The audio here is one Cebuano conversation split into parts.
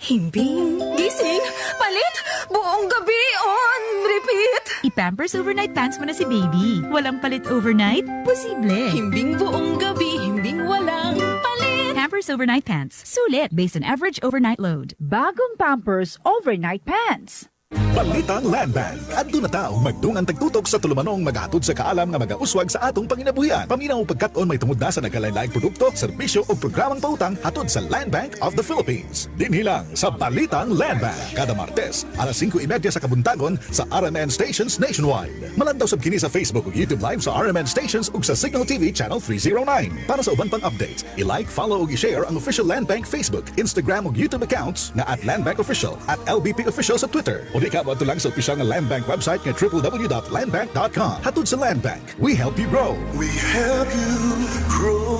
Himbing, gising, palit, buong gabi on repeat. I-Pampers Overnight Pants mo na si baby. Walang palit overnight? Posible. Himbing buong gabi, himbing walang palit. Pampers Overnight Pants. Sulit based on average overnight load. Bagong Pampers Overnight Pants. Balitang Land Bank. Adto na ta og magdungan tagtutok sa tulumanong maghatod sa kaalam nga magauswag sa atong panginabuhian. Paminaw pagkat-on may tungod na sa nagkalain-laing produkto, serbisyo o programang pautang hatod sa Land Bank of the Philippines. Dinhi lang sa Balitang Land Bank. Kada Martes, alas 5:30 sa kabuntagon sa RMN stations nationwide. Malandaw sab kini sa Facebook ug YouTube Live sa RMN stations ug sa Cignal TV Channel 309. Para sa uban pang updates, i-like, follow ug i-share ang official Land Bank Facebook, Instagram ug YouTube accounts na @LandBankOfficial, @LBPOfficial sa Twitter. O di ka moadto lang sa opisyal nga Land Bank website nga www.landbank.com. Hatod sa Land Bank, we help you grow. We help you grow.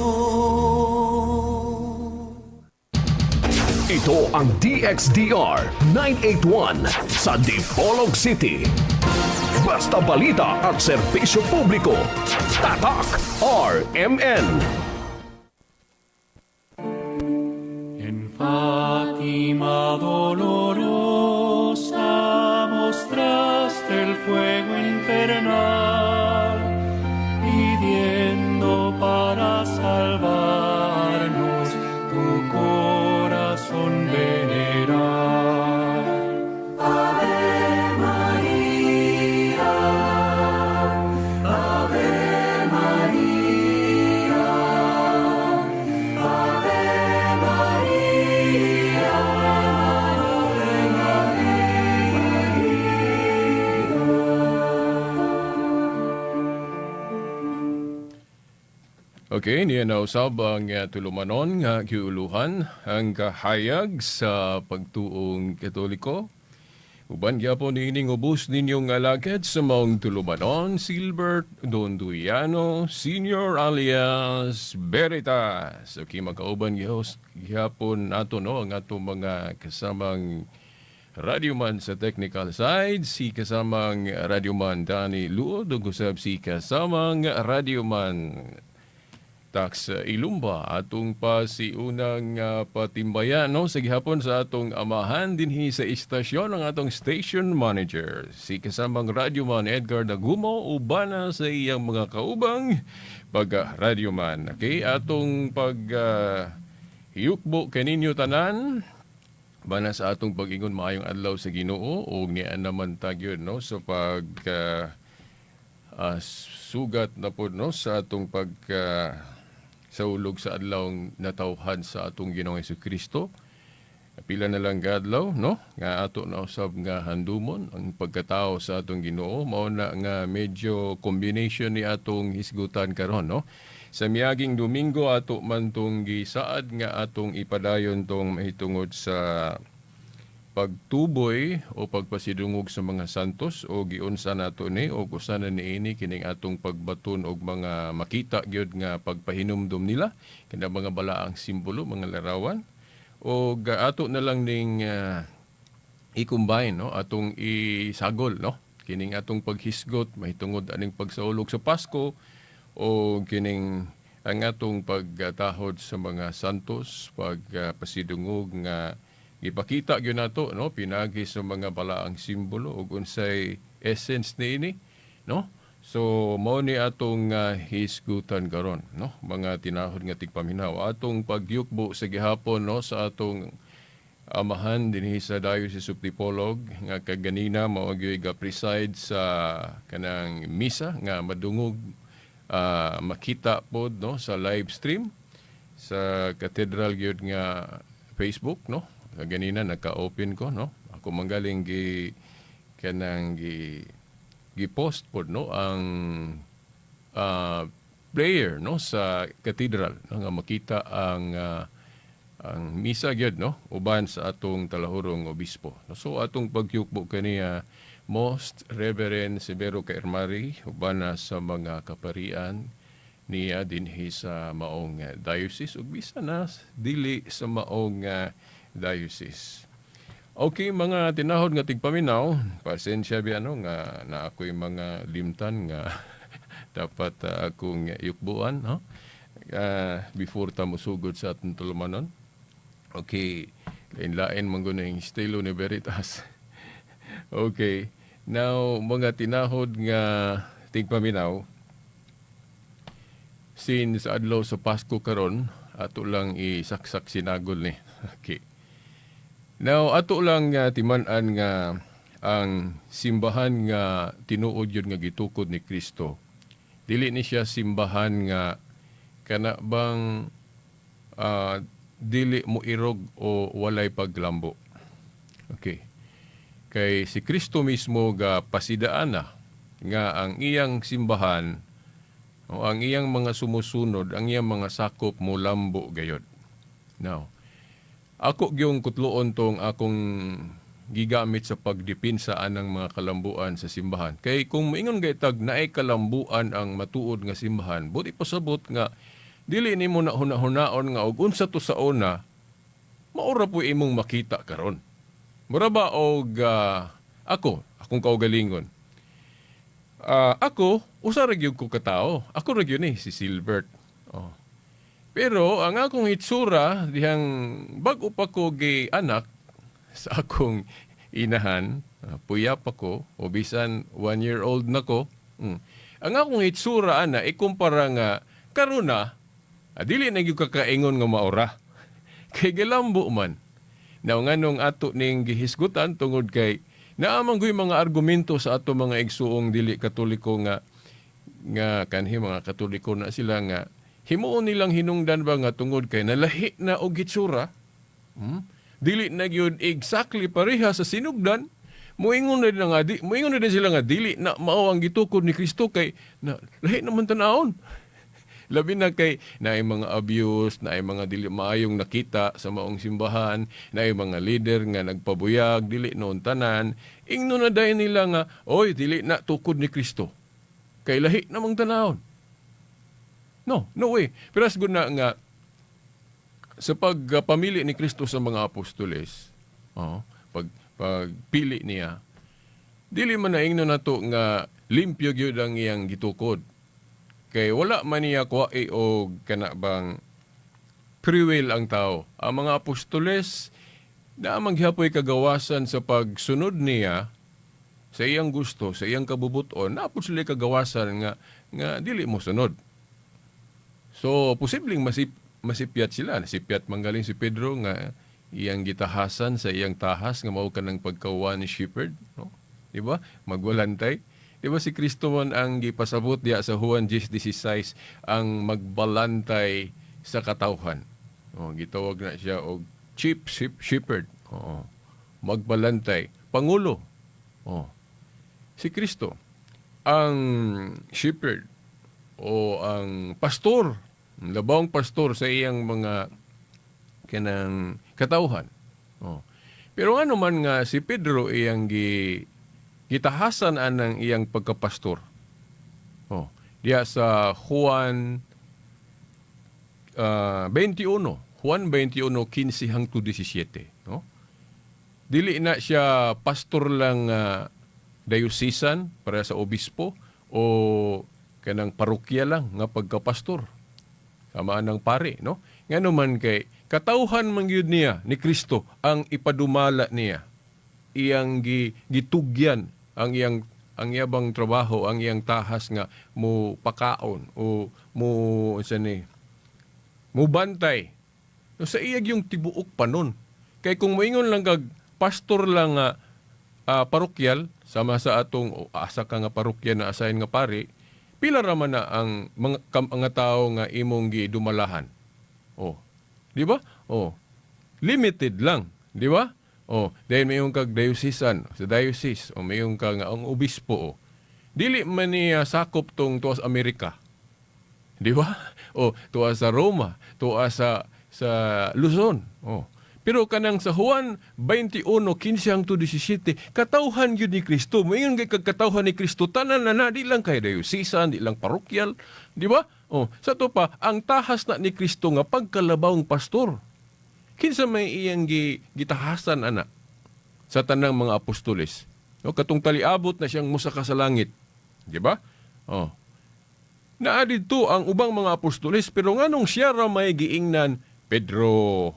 Ito ang DXDR 981 sa Dipolog City. Basta balita at serbisyo publiko. Tatak RMN. En Fátima dolorosa mostraste el fuego infernal, pidiendo para salvarnos tu corazón venerar. Ave María, Ave María, Ave María, Ave María. Okay, niya na usab ang tulumanon nga giuluhan ang kahayag sa pagtuong Katoliko. Uban gyapon niining ubos ninyong alagad sa maong tulumanon, Silbert Donduiano, Senior alias Veritas. Okay, magkauban gyapon nato, no, ang atong mga kasamang radyoman sa technical side, si kasamang radyoman Danny Luod, ug usab si kasamang radyoman Tax Ilumba. Atong pa si unang patimbayan, no, sa gihapon sa atong amahan dinhi sa istasyon, ang atong station manager, si kasamang radyoman Edgar Nagumo, ubana sa iyang mga kaubang pag radyoman. Okay, atong pag hiyukbo kaninyo tanan bana sa atong pag-ingon maayong adlaw sa Ginoo ug niya naman tagyon, no, sa pag sugat na po, no, sa atong pag saulog sa adlaw natawhan sa atong Ginoong Kristo. Pila na lang kadlaw, no, nga ato na usab nga handumon ang pagkatao sa atong Ginoo. Mao na nga medyo combination ni atong hisgutan karon, no. Sa miaging Domingo ato man tong gisaad nga atong ipadayon tong mahitungod sa pagtuboy o pagpasidungog sa mga santos o giunsa nato ni o usa na niini kining atong pagbaton og mga makita gyud nga pagpahinumdom nila, kina mga balaang simbolo, mga larawan, o ato na lang ning i-combine, no, atong isagol, no, kining atong paghisgot mahitungod aning pagsaulog sa Pasko o kining ang atong pagtahod sa mga santos, pagpasidungog nga gipakita gyud nato, no, pinagi sa mga balaang simbolo ug unsay essence niini, no. So mao ni atong hisgutan karon, no, mga tinahod nga tigpaminaw. Atong pagyukbo sa gihapon, no, sa atong amahan dinhi sa Diocese of Dipolog nga kaganina mao gyud ga-preside sa kanang misa nga madungog, makita pod, no, sa live stream sa cathedral gyud nga Facebook, no. Kaganina naka-open ko, no. Ako manggaling gi kanang gi gi-post pod, no, ang player, no, sa cathedral, no, nga makita ang misa gyud, no, uban sa atong talahurong obispo, no. So atong pagyukbo kaniya, Most Reverend Severo Kaermari, uban na sa mga kaparian niya dinhi sa maong diocese ug bisan na dili sa maong diocese. Okay, mga tinahod nga tigpaminaw, pasensya biya, no, nga na ako'y mga limtan nga dapat akong yukbuan, no? Before ta mosugod sa atong tulumanon. Okay, Lain-lain man gud yung estilo ni Veritas. Okay. Now, mga tinahod nga tigpaminaw, since adlaw sa Pasko karon, ato lang isaksak sinagol ni. Okay. Now, ato lang nga timan-an nga ang simbahan nga tinuod yun nga gitukod ni Kristo. Dili ni siya simbahan nga kana bang dili mo irog o walay paglambo. Okay. Kay si Kristo mismo ga pasidaan na nga ang iyang simbahan o ang iyang mga sumusunod, ang iyang mga sakop mo lambo gayod. Now, ako gyung kutloon tong akong gigamit sa pagdipinsa anang mga kalambuan sa simbahan. Kay kung moingon gaytag naay kalambuan ang matuod nga simbahan, buot ipasabot nga dili nimo na huna-hunaon nga og unsa to sa una, maura po imong makita karon. Mura ba og ako, akong kaugalingon. Ako, usa ra gyud ko katao. Ako ra gyud ni si Silbert. Oh. Pero ang akong itsura dihang bag-o pa ko gi anak sa akong inahan, puyap ako o bisan 1 year old na ko. Ang akong itsura ana ikumpara nga karon na, dili na gyud kakaingon nga maura. Kay gilambo man. Now nganong ato ning gihisgutan, tungod kay naa man gyud mga argumento sa ato mga igsuong dili Katoliko nga nga kanhi mga Katoliko na sila nga himuon nilang hinungdan ba nga tungod kay nalahi na og hitsura, Dili na gyud exactly pareha sa sinugdan, muingon na din sila nga dili na mao ang gitukod ni Kristo kay na lahi naman tan-awon. Labi na kay naay mga abuse, naay mga dili maayong nakita sa maong simbahan, naay mga leader nga nagpabuyag, dili noon tanan. Ingno na dayon nila nga, "Oy, dili na tukod ni Kristo. Kay lahi namang tanawon." No, no way. Pero as good na nga sa pagpamili ni Kristo sa mga apostoles, oh, pagpili niya, dili man na ingno nato nga limpyo gyud ang iyang gitukod. Kay wala man niya kuwai og kana bang free will ang tao. Ang mga apostoles na maghapoy kagawasan sa pagsunod niya sa iyang gusto, sa iyang kabubuton, naa pod sila kagawasan nga nga dili mo sunod. So, posibleng masipyat sila. Nasipyat manggaling si Pedro nga iyang gitahasan sa iyang tahas nga mao kanang pagka one shepherd, no? Di ba? Magwalantay. Di ba si Kristo man ang gipasabot diya sa Juan 10:16 ang magbalantay sa katawhan? Oh, gitawag na siya og chief shepherd. Oo. Magbalantay. Pangulo. Oh. Si Kristo ang shepherd o ang pastor, ang labawng pastor sa iyang mga kanang katawhan. Oh. Pero ano man nga si Pedro iyang gitahasan anang iyang pagkapastor. Oh, diya sa Juan 21, Juan 21:15 hangtod 17, no? Dili na siya pastor lang diocesan para sa obispo o kanang parokya lang nga pagkapastor. Sama ng pare, no? Ngano man kay katawhan man gyud niya ni Kristo ang ipadumala niya. Iyang gitugyan ang iyabang trabaho, ang iyang tahas nga mo pakaon o mo unsa ni mo bantay. No, sa iyag yung tibuok panon. Kay kung moingon lang kag pastor lang nga parokyal sama sa atong o, asa ka nga parokya na assign nga pari, pila ra man na ang mga mga tao nga imong gidumalahan? Oh. Di ba? Oh. Limited lang, di ba? Oh, dahil mayong kag diocesan, sa diocese, o mayong ka nga ang obispo, oh. Dili man niya sakop tong tuwa sa Amerika. Di ba? O tuwa sa Roma, tuwa sa Luzon. Oh. Pero kanang sa Juan 21:15 hangtod 17, katawhan gyud ni Kristo. Moingon kay kag katawhan ni Kristo, tanan na na, di lang kay diocesan, di lang parokyal, di ba? Oh, sa to pa, ang tahas na ni Kristo nga pagkalabawng pastor. Kinsa may iyang gitahasan ana sa tanang mga apostoles? No, katong taliabot na siyang musaka sa langit. Di ba? Oh. Naa didto ang ubang mga apostoles, pero nganong siya ra may giingnan, "Pedro,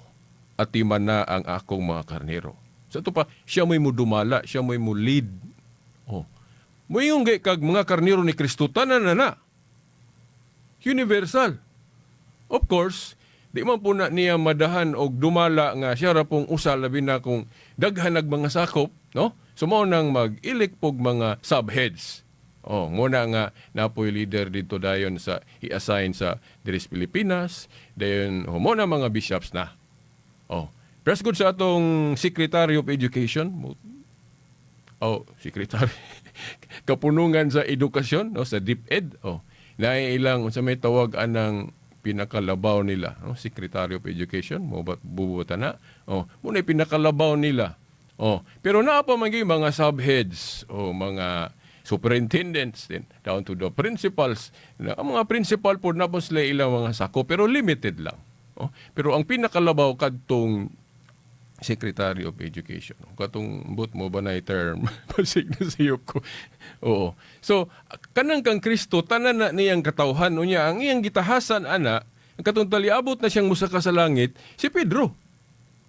Atiman na ang akong mga karnero. Sa ato pa, siya mo'y mudumala, siya mo'y mo lead. Oh. Moingon gay kag mga karnero ni Kristo, tanan na na. Universal. Of course, di man po na niya madahan og dumala nga siya ra pong usa, labi na kung daghan nag mga sakop, no? So mao nang mag-elect pog mga subheads. Oh, muna nga napoy leader dito dayon sa i-assign sa diri sa Pilipinas, dayon oh, mo na mga bishops na. Oh, press good sa atong Secretary of Education. Oh, Secretary. Kapunungan sa edukasyon, no, sa DepEd. Oh, naay ilang unsa may tawag anang pinakalabaw nila, no? Secretary of Education, mo ba bubuta na? Oh, muna pinakalabaw nila. Oh, pero naa pa man gyud mga subheads o mga superintendents din down to the principals. Na, ang mga principal po na po sila ilang mga sako pero limited lang. Oh, pero ang pinakalabaw kadtong Secretary of Education. Katong but mo ba na term? Pasig na siyop ko. Oo. So, kanang kang Kristo, tanan na niyang katawhan. Unya, ang iyang gitahasan, ana, ang katong taliabot na siyang musaka sa langit, si Pedro.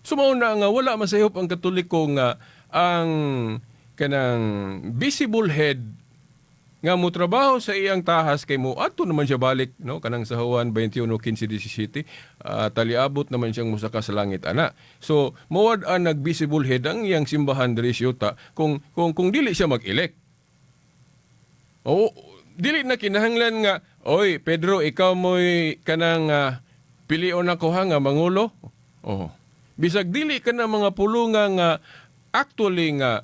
So, mao na nga, wala masayop ang Katoliko nga ang kanang visible head nga mo trabaho sa iyang tahas kay mo adto naman siya balik, no, kanang sa Juan 21:15-17, taliabot naman siyang musaka sa langit ana. So mawad ang nag visible head ang iyang simbahan diri sa yuta kung dili siya mag-elect. O dili na kinahanglan nga, "Oy Pedro, ikaw mo'y kanang pilion ako ha nga mangulo." Oh, bisag dili ka na mga pulunga nga actually nga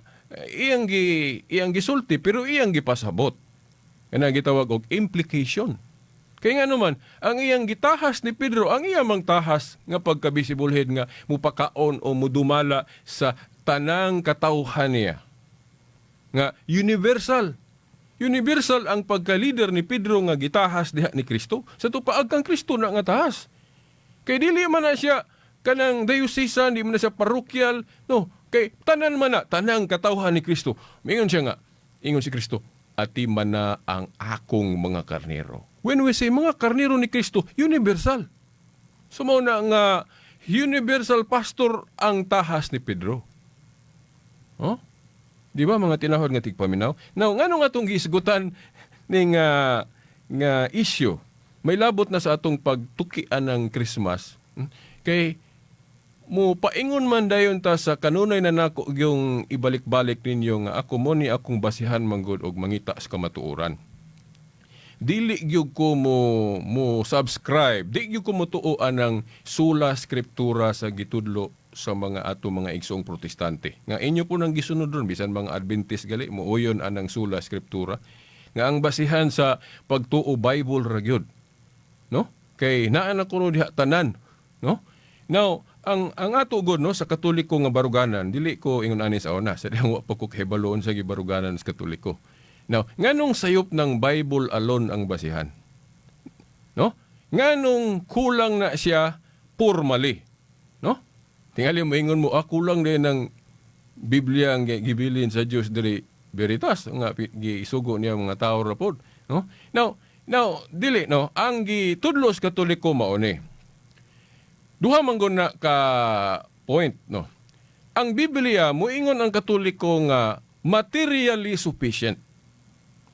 iyang gisulti pero iyang gipasabot. Kanang gitawag og implication. Kay nga naman, ang iyang gitahas ni Pedro, ang iyang mang tahas nga pagka-visible head nga mupakaon o mudumala sa tanang katawhan niya. Nga universal. Universal ang pagka-leader ni Pedro nga gitahas diha ni Kristo. Sa tupaag kang Kristo na nga tahas. Kay dili man na siya kanang diocesan, di man na siya parokyal, no. Kay tanan man na, tanang katawhan ni Kristo. Mingon siya nga, ingon si Kristo, "Atiman na ang akong mga karnero." When we say mga karnero ni Kristo, universal. So mao na nga universal pastor ang tahas ni Pedro. Oh? Di ba mga tinahod nga tigpaminaw? Now, ngano nga atong giisgutan ning nga issue? May labot na sa atong pagtukian ng Christmas. Kay mo paingon man dayon ta sa kanunay na nako yung ibalik-balik ninyo nga ako mo ni akong basihan manggod og mangita sa kamatuoran. Dili gyud ko mo subscribe, di gyud ko motuo anang sola scriptura sa gitudlo sa mga ato mga igsoong Protestante. Nga inyo po nang gisunod ron bisan mga Adventist gali muuyon anang sola scriptura nga ang basihan sa pagtuo Bible ra gyud. No? Kay naa na kuno diha tanan, no? Now, ang ato gud, no, sa Katoliko nga baruganan, dili ko ingon ani sa una, sa diyang wa pa ko kahibaloon sa gibaruganan sa Katoliko. Now, nganong sayop ng Bible alone ang basihan? No? Nganong kulang na siya formally? No? Tingali mo ingon mo, ah, kulang din ng Biblia ang gibilin sa Dios diri Veritas nga gisugo niya mga tao ra pod, no? Now dili, no, ang gitudlo sa Katoliko mao ni. Duha man gud na ka point, no. Ang Biblia, moingon ang Katoliko nga materially sufficient.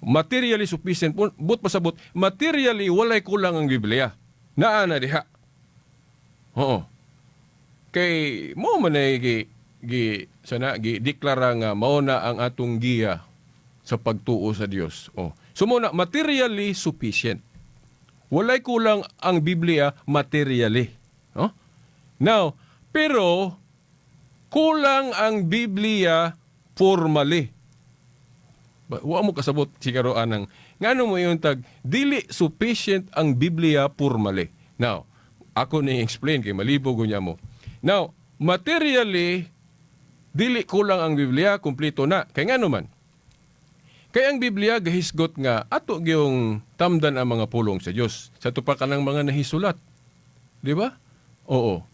Materially sufficient, but pasabot, materially walay kulang ang Biblia. Naa na diha. Oo. Kay mo man ay gi sana gi deklara nga mao na ang atong giya sa pagtuo sa Dios. Oh. So mo na materially sufficient. Walay kulang ang Biblia materially. No? Now, pero kulang ang Biblia formally. Wa mo kasabot siguro anang ngano mo yung tag dili sufficient ang Biblia formally. Now, ako ni explain kay malibog niya mo. Now, materially dili kulang ang Biblia, kumpleto na. Kay ngano man? Kay ang Biblia gahisgot nga ato gyung tamdan ang mga pulong sa Dios. Sa tupa kanang mga nahisulat. Di ba? Oo.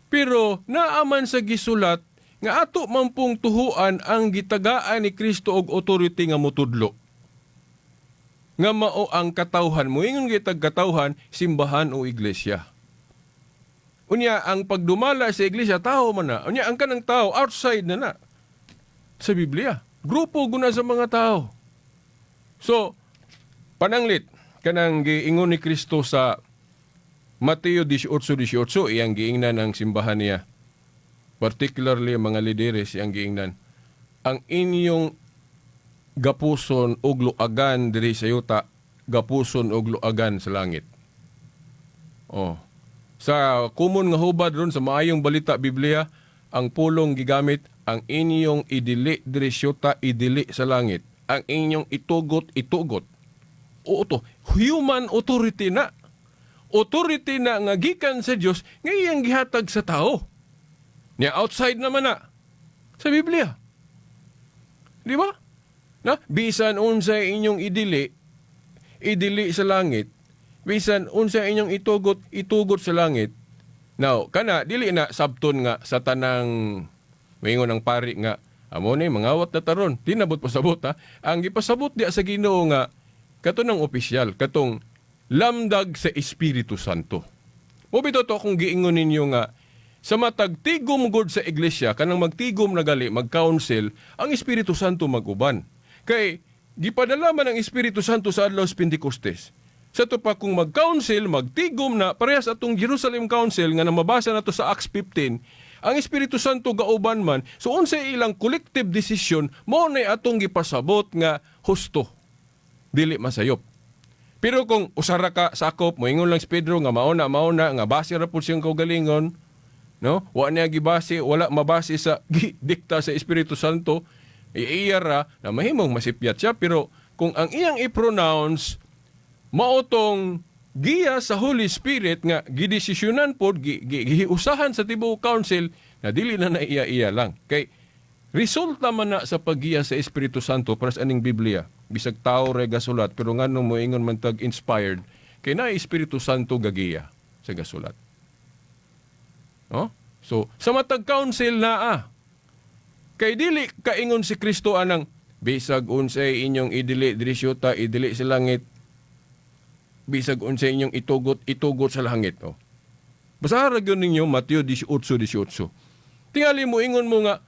Pero naaman sa gisulat nga ato man pong tuhuan ang gitagaan ni Kristo og authority nga motudlo. Nga mao ang katawhan. Moingon gitag katawhan, simbahan o iglesia. Unya ang pagdumala sa iglesia, tao man na. Unya ang kanang tao outside na na sa Biblia. Grupo guna sa mga tao. So, pananglit kanang giingon ni Kristo sa Mateo 18:18, iyang giingnan ang simbahan niya. Particularly ang mga lideres, iyang giingnan. Ang inyong gapuson og luagan diri sa yuta, gapuson og luagan sa langit. Oh. Sa common nga hubad ron sa Maayong Balita Biblia, ang pulong gigamit, ang inyong idili diri sa yuta, idili sa langit. Ang inyong itugot, itugot. Oo to, human authority na. Authority na nga gikan sa Dios nga iyang gihatag sa tao. Nya outside naman na sa Biblia. Di ba? Na bisan unsay inyong idili, idili sa langit. Bisan unsay inyong itugot, itugot sa langit. Now, kana dili na sabton nga sa tanang moingon ang pari nga amo ni mangawat na taron. Di nabot pasabot ha. Ang gipasabot diya sa Ginoo nga kato ng opisyal, katong lamdag sa Espiritu Santo. Mo bitaw to akong giingon ninyo nga sa matag tigom gud sa iglesia, kanang magtigom na gali, mag-council, ang Espiritu Santo mag-uban. Kay gipadala man ang Espiritu Santo sa adlaw sa Pentecostes. Sa to pa kung mag-council, magtigom na, parehas atong Jerusalem Council nga namabasa nato sa Acts 15, ang Espiritu Santo gauban man, so unsay ilang collective decision, mao na atong gipasabot nga husto. Dili masayop. Pero kung usara ka sakop, moingon lang si Pedro nga mauna, mauna, nga base ra pud siyang kaugalingon, no? Wa niya gibase, wala mabase sa dikta sa Espiritu Santo, iiya ra na mahimong masipyat siya, pero kung ang iyang i-pronounce mao tong giya sa Holy Spirit nga gidesisyonan pod, giusahan sa tibuok council na dili na naiya-iya lang. Kay resulta man na sa paggiya sa Espiritu Santo para sa aning Biblia. Bisag tao ra gasulat, pero nganong moingon man tag inspired, kay na Espiritu Santo gagiya sa gasulat. No? So, sa matag council na. Kay dili kaingon si Kristo anang bisag unsay inyong idili diri sa yuta, idili sa langit, bisag unsay inyong itugot, itugot sa langit. Oh. Basahan ra gyud ninyo Mateo 18:18. Tingali mo ingon mo nga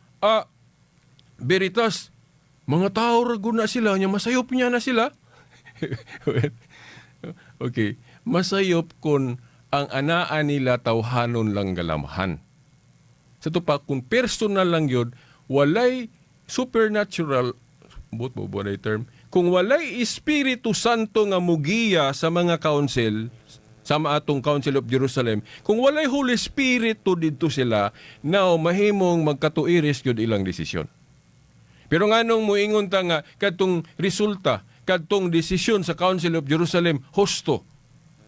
veritas mga tao ra gud na sila nya masayop niya na sila. Okay, masayop kun ang anaa nila tawhanon lang galamhan. Sa to pa kung personal lang yun, walay supernatural, but mo ba na term, kung walay Espiritu Santo nga mugiya sa mga council, sa atong Council of Jerusalem, kung walay Holy Spirit to didto sila, now mahimong magkatuiris yun ilang desisyon. Pero nganong muingon ta nga kadtong resulta, kadtong desisyon sa Council of Jerusalem husto.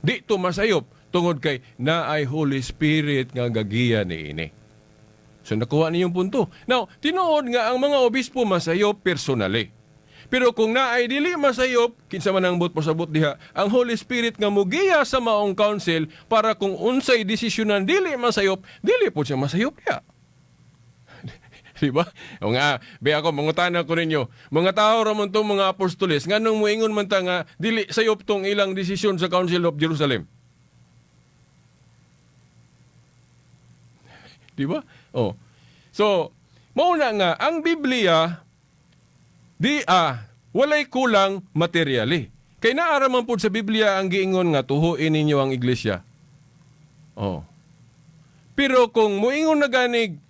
Di to masayop tungod kay naay Holy Spirit nga gagiya ni ini. So nakuha niyong punto. Now, tinuod nga ang mga obispo masayop personally. Pero kung naay dili masayop, kinsa man ang buot pasabot diha, ang Holy Spirit nga mugiya sa maong council para kung unsay desisyonan dili masayop, dili po siya masayop diha. Di ba? O nga, be ako, mangutana ko ninyo. Mga tao ra man tong mga apostoles, nganong moingon man ta nga dili sayop tong ilang desisyon sa Council of Jerusalem? Di ba? Oh. So, mao na nga ang Biblia di walay kulang materially. Kay naara man pud sa Biblia ang giingon nga tuhuin ninyo ang iglesia. Oh. Pero kung moingon na ganig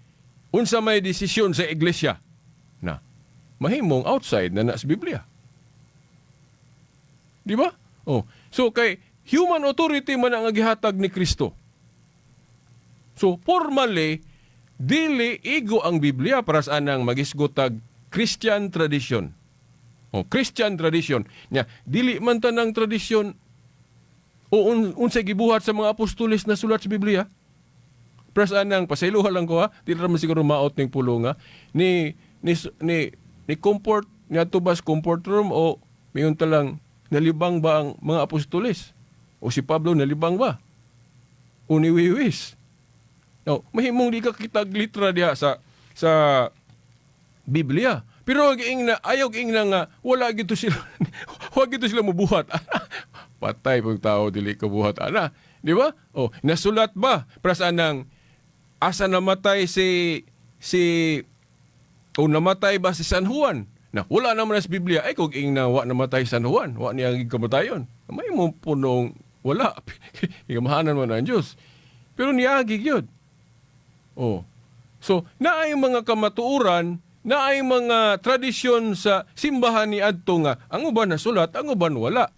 unsa may desisyon sa iglesia na mahimong outside na na sa Biblia. Di ba? Oh. So kay human authority man ang gihatag ni Kristo. So formally dili igo ang Biblia para sa anang magisgotag Christian tradition. Oh, Christian tradition. Nya dili man tanang tradisyon o unsay gibuhat sa mga apostoles na sulat sa Biblia. Para sa anang pasayloha lang ko ha, dili ra man siguro maot ning pulo nga ni comfort niadto ba sa comfort room o mayon ta lang nalibang ba ang mga apostoles? O si Pablo nalibang ba? O ni Wiwis? No, mahimong di ka kitag litra diha sa Biblia. Pero wag ingna, ayaw ingna nga wala gito sila. Wag gito sila mubuhat. Patay pag tao dili ka buhat ana. Di ba? Oh, nasulat ba? Para sa nang asa namatay si si o namatay ba si San Juan? Na wala naman sa Biblia. Ay, kung ing na wa namatay San Juan, wa niya ang kamatayon. May mo punong wala. Igamahanan man ang Diyos. Pero niagi gyud. Oh. So, naay mga kamatuoran, naay mga tradisyon sa simbahan ni adto nga ang uban nasulat, ang uban wala.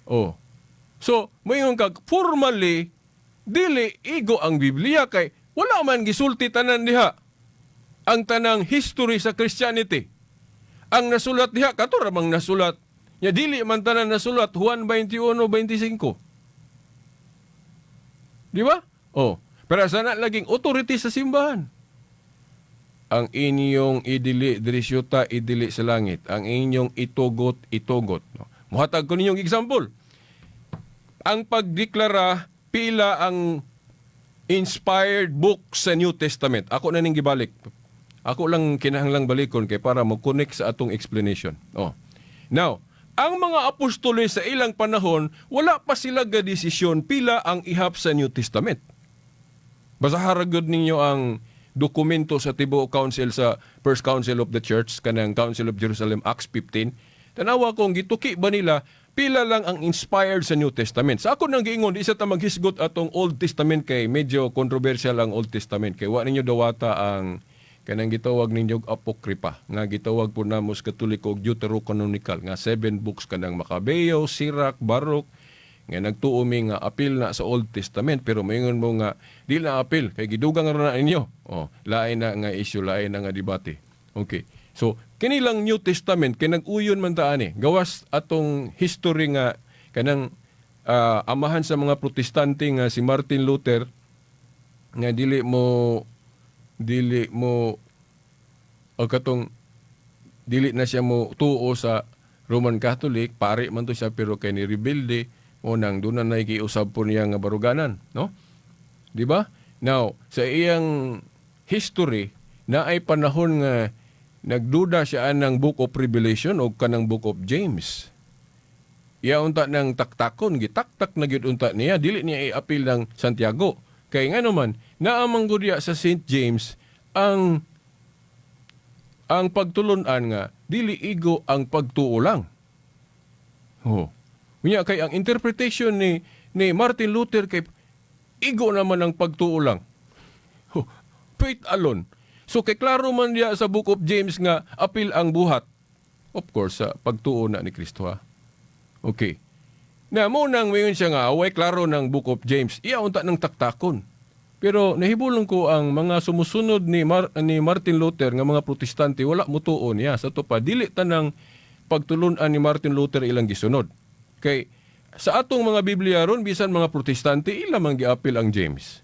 Oh. So, moingon kag formally dili igo ang Biblia kay wala man gisulti tanan diha ang tanang history sa Christianity. Ang nasulat diha kato ra mang nasulat. Nya dili man tanan nasulat Juan 21:25. Di ba? Oh, pero sana laging authority sa simbahan. Ang inyong idili diri syuta, idili sa langit. Ang inyong itugot, itugot. No? Muhatag ko ninyong example. Ang pagdeklara pila ang inspired book sa New Testament. Ako na ning gibalik. Ako lang kinahanglang balikon kay para mo-connect sa atong explanation. Oh. Now, ang mga apostoles sa ilang panahon, wala pa sila gadesisyon pila ang ihap sa New Testament. Basaha ra gyud ninyo ang dokumento sa tibuok Council, sa First Council of the Church, kanang Council of Jerusalem, Acts 15. Tanawa kung gituki ba nila pila lang ang inspired sa New Testament. Sa ako nang giingon, di sa ta maghisgot atong Old Testament kay medyo controversial ang Old Testament kay wa ninyo dawata ang kanang gitawag ninyo Apocrypha nga gitawag po namo sa Katoliko og Deuterocanonical nga seven books, kanang Macabeo, Sirach, Baruch, nga nagtuo mi nga apil na sa Old Testament, pero moingon mo nga di na apil kay gidugang ra na ninyo. Oh, lain na nga issue, lain na nga debate. Okay. So kini lang New Testament kay nag-uyon man ta ani gawas atong history nga kanang amahan sa mga Protestante nga si Martin Luther nga dili mo o katong dili na siya mo tuo sa Roman Catholic, pari man to siya pero kay ni rebelde o nang doon na nakikiusab po niya nga baruganan, no? Di ba? Now, sa iyang history, na ay panahon nga nagduda siya ng Book of Revelation o kanang Book of James. Iya unta ng taktakon, gitaktak na gyud unta niya, dili niya i-appeal ng Santiago. Kay nga naman, naamang gud sa St. James ang pagtulunan nga dili igo ang pagtuo lang. Oh. Unya kay ang interpretation ni Martin Luther kay igo naman ang pagtuo lang. Oh, faith alone. So kay klaro man diya sa Book of James nga apil ang buhat. Of course, sa pagtuo na ni Kristo, ha. Okay. Na mo nang mayon siya nga away klaro ng Book of James. Iya unta ng taktakon. Pero nahibulong ko ang mga sumusunod ni Martin Luther nga mga Protestante wala mutuo niya sa to pa dili tanang pagtulunan ni Martin Luther ilang gisunod. Kay sa atong mga Biblia ron, bisan mga Protestante, ila man giapil ang James.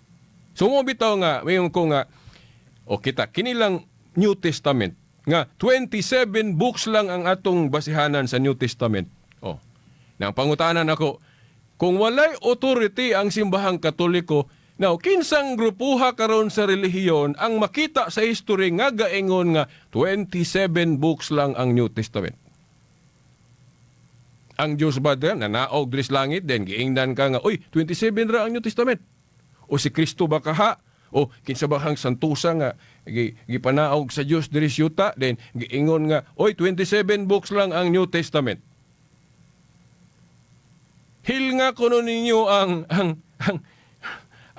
So mo bitaw nga mayon ko nga o kita kini lang New Testament nga 27 books lang ang atong basihanan sa New Testament. Oh. Nang pangutanan ako, kung walay authority ang Simbahang Katoliko, now, kinsang grupuha karon sa relihiyon ang makita sa history nga gaingon nga 27 books lang ang New Testament? Ang Diyos ba din, nanaog diri sa langit, then giingnan ka nga, "Uy, 27 ra ang New Testament"? O si Kristo ba kaha? O kinsa ba kang santusa nga gipanaog sa Dios diri sa yuta, then giingon nga, "Oy, 27 books lang ang New Testament"? Hilnga kuno ninyo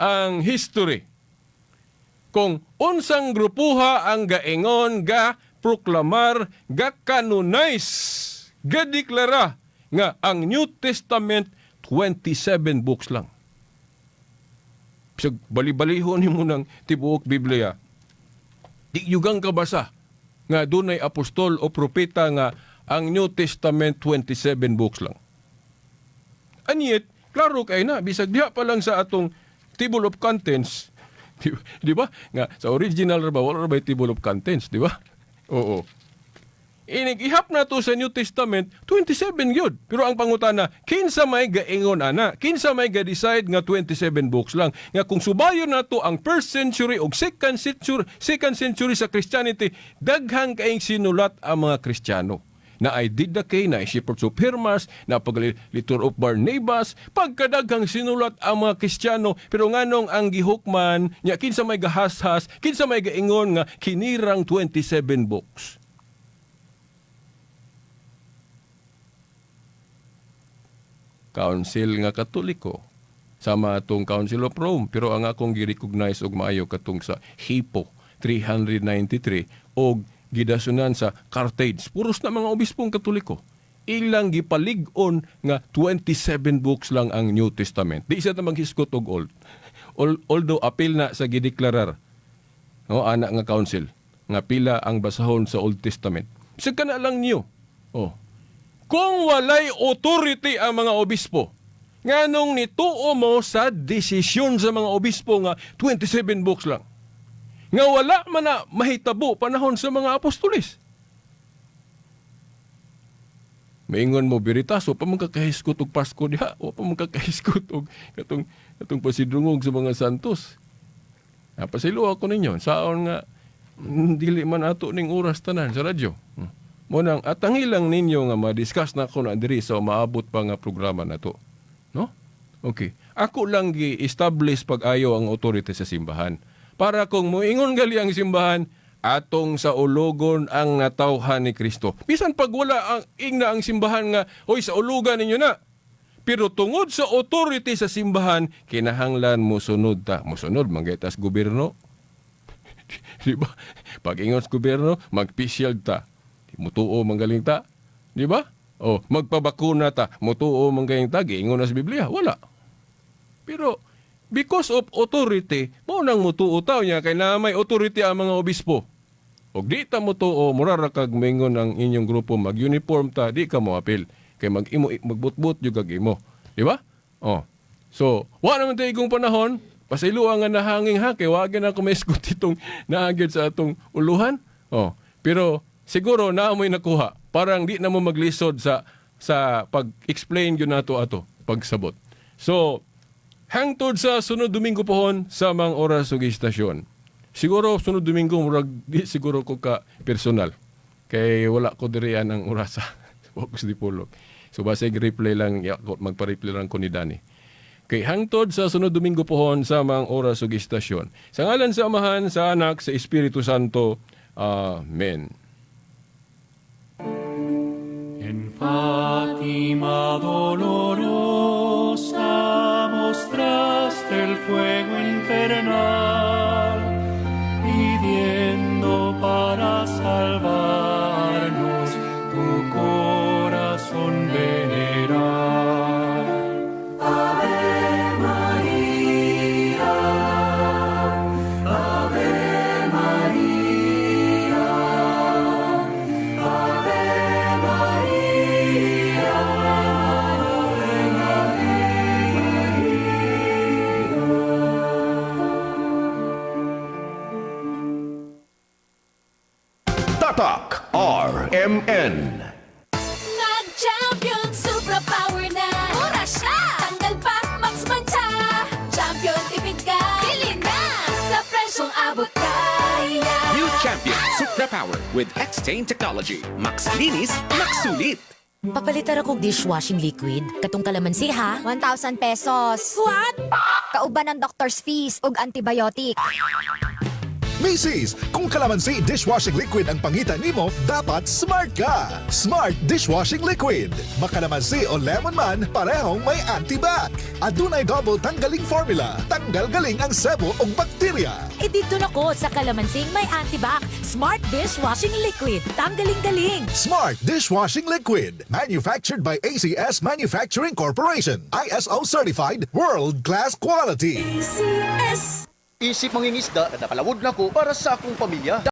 ang history. Kung unsang grupuha ang gaingon, ga proklamar, ga canonize, ga deklara nga ang New Testament 27 books lang. Bisag bali-balihon nimo ng tibuok Biblia. Di yugang kabasa nga dunay apostol o propeta nga ang New Testament 27 books lang. And yet, klaro kay na, bisag diha pa lang sa atong table of contents, di ba? Nga sa original ra ba, wala ra ba table of contents, di ba? Oo. Inig ihap na to sa New Testament, 27 gyud. Pero ang pangutana, kinsa may gaingon ana? Kinsa may ga-decide nga 27 books lang? Nga kung subayon nato ang first century o second century sa Christianity, daghang kaing sinulat ang mga Kristiyano. Naay Didache, naay Shepherds of Hermas, na Letter of Barnabas, pagkadaghang sinulat ang mga Kristiyano, pero nganong ang gihukman nya, kinsa may gahashas, kinsa may gaingon nga kinirang 27 books? Council nga Katoliko sama atong Council of Rome, pero ang akong gi-recognize og maayo katong sa Hippo 393 og gidasunan sa Carthage. Puros na mga obispong Katoliko, ilang gipalig-on nga 27 books lang ang New Testament. Di siya ta maghisgot og Old. Although apil na sa gideklarar, no, ana nga council nga pila ang basahon sa Old Testament. Sa kana lang niyo. Oh. Kung walay authority ang mga obispo, nganong nituo mo sa desisyon sa mga obispo nga 27 books lang? Nga wala man na mahitabo panahon sa mga apostoles. Maingon mo, Biritaso, pa man kakahisgot og Pasko diha, o pa man kakahisgot og katong pasidungog sa mga santos. Napasilo ako ninyo, saon nga dili man ato ning oras tanan sa radyo. Mo nang atangi lang ninyo nga ma-discuss na ako na diri sa maabot pa nga programa na to. No? Okay. Ako lang gi-establish pag-ayo ang authority sa simbahan. Para kung moingon gali ang simbahan, atong sa ulugon ang natawhan ni Kristo. Bisan pag wala ang ingna ang simbahan nga, "Hoy, sa ulugan ninyo na." Pero tungod sa authority sa simbahan, kinahanglan mosunod ta. Mosunod manggitas gobyerno. Di ba? Pag ingon sa gobyerno, mag-facial ta. Mutuo manggaling ta. Di ba? O, magpabakuna ta. Mutuo manggaling ta. Giingon na sa Biblia. Wala. Pero, because of authority, mao nang mutuo ta niya kay na may authority ang mga obispo. Og di ta mutuo, mura ra kag mingon ang inyong grupo, mag-uniform ta, di ka moapil. Kay mag-imo, magbutbut yung kag imo. Di ba? Oh. So, wa naman tayo igong panahon, pasayloa nga nahanging ha, kay wa na ako maisgot itong naagid sa atong uluhan. Oh. Pero, siguro naa mo'y nakuha. Parang di na mo maglisod sa pag-explain yun nato ato, pagsabot. So, hangtod sa sunod Domingo pohon sa mga oras ug istasyon. Siguro sunod Domingo murag di siguro ko ka personal. Kay wala ko diri ang orasa. Wa ko sa Dipolog. So basig replay lang, ya, magpa-replay lang ko ni Danny. Kay hangtod sa sunod Domingo pohon sa mga oras ug istasyon. Sa ngalan sa Amahan, sa Anak, sa Espiritu Santo. Amen. En Fátima dolorosa mostraste el fuego infernal, pidiendo para salvarnos tu corazón venerar. Ave María, Ave María, Ave María, Ave María. Tatak RMN. Nag-Champion Supra Power na. Mura siya! Tanggal pa, max mantsa. Champion, tipid ka. Bili na! Sa presyong abot kaya. New Champion Supra Power with X-Stain Technology. Max linis, max sulit. Papalitan akong dishwashing liquid. Katong kalamansi ha? 1,000 pesos. What? Kauban ng doctor's fees ug antibiotic. Macy's, kung kalamansi dishwashing liquid ang pangita nimo, dapat smart ka. Smart Dishwashing Liquid. Makalamansi o lemon man, parehong may antibac. Adunay double tanggaling formula. Tanggal galing ang sebo o bakterya. E dito na ko sa kalamansing may antibac. Smart Dishwashing Liquid. Tanggaling-galing. Smart Dishwashing Liquid. Manufactured by ACS Manufacturing Corporation. ISO certified, world-class quality. ACS. Isip mangingisda, napalawod na ko para sa akong pamilya.